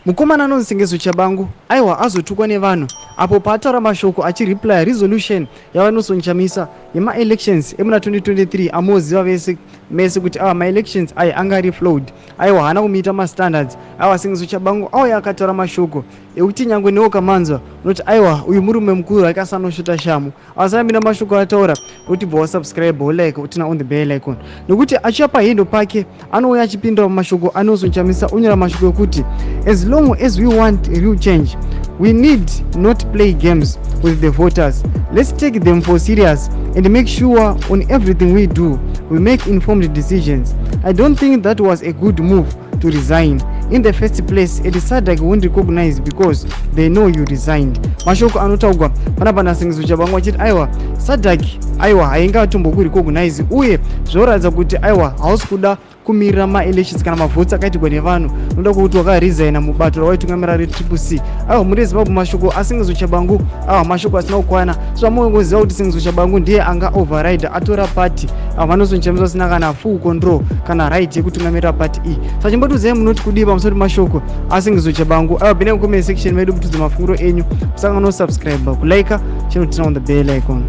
Mukomana anonzi Sengezo Tshabangu aiwa azotukwa nevanhu apo paataura mashoko achireplya resolution yaVaNelson Chamisa yemaelections emuna 2023 amoziva vese mese kuti awa maelections aya anga ari flawed, aiwa haana kumeeta mastandards. Aiwa, Sengezo Tshabangu auya akataura mashoko ekuti nyangwe newo kamanzwa unoti aiwa, uyu murume mukuru akasanosvota shamu. Asambina mashoko ataura kuti bva wasubscribe, wolike, uturn on the bell icon, nekuti achiya pahandle pake anouya achipindura mashoko aNelson Chamisa. Onyora mashoko ekuti, "As long as we want real change, we need not play games with the voters. Let's take them for serious and make sure on everything we do, we make informed decisions. I don't think that was a good move to resign in the first place, and SADC won't recognize because they know you resigned." Mashoko anotaurwa panapa naSengezo Tshabangu achiti aiwa, SADC aiwa haingatombokurecognize, uye zvoratidza kuti aiwa hausi kuda kumirira maelections kana mavhotsi akaitirwa nevanhu, noda kuti wakaresigna mubato rawaitungamira reTriple C. Aiwa, muri Zimbabwe, mashoko aSengezo Tshabangu aiwa mashoko asina kukwana. So amongoziva kuti Sengezo Tshabangu ndiye anga override, atora party. Ava VaNelson Chamisa vasina kana full control kana right yekutungamirira party iyi. Saka chimbotiudzai munoti kudii pamusoro pemashoko aSengezo Tshabangu. Aiwa, pinai mucomment section medu mutudze mafungiro enyu. Musanganosubscribe, kulike, chinoturn on the bell icon.